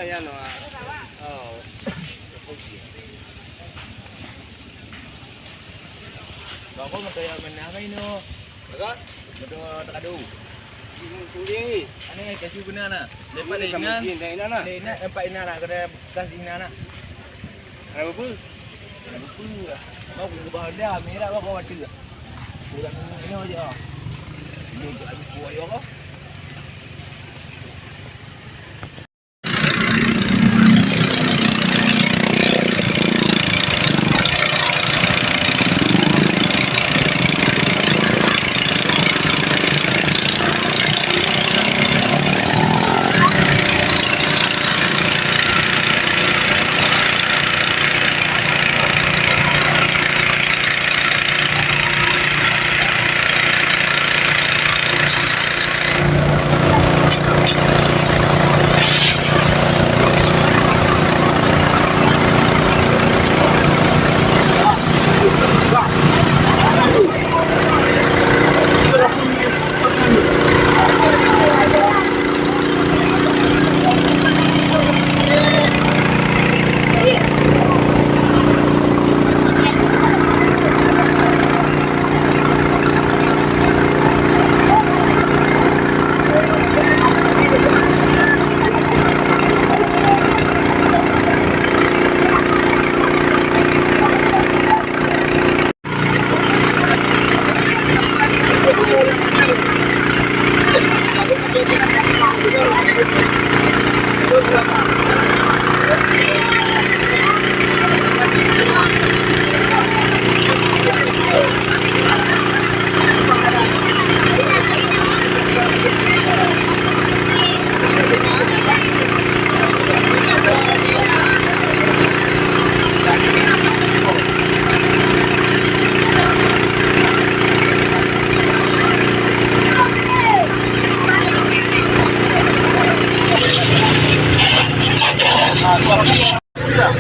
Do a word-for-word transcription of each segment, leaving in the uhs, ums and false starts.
Bako meutoya meunah mai nyoe. Bako? Meutoya takadu. Kuning ni. Ane kasu beuna na. Lepas Ini inan. Kamu jin dah inan na. Dah inan, empat inan na. Kena bekas inan na. Ada apa? Ada apa? Mau ke bawah dah, merah bawah tu. Kurang ni aja. Ini tak ada kuah ya kau.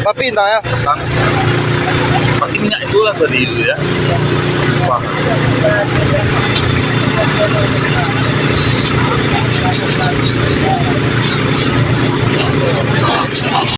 Tapi entah ya. Pakai minyak itulah tadi itu ya. Wah.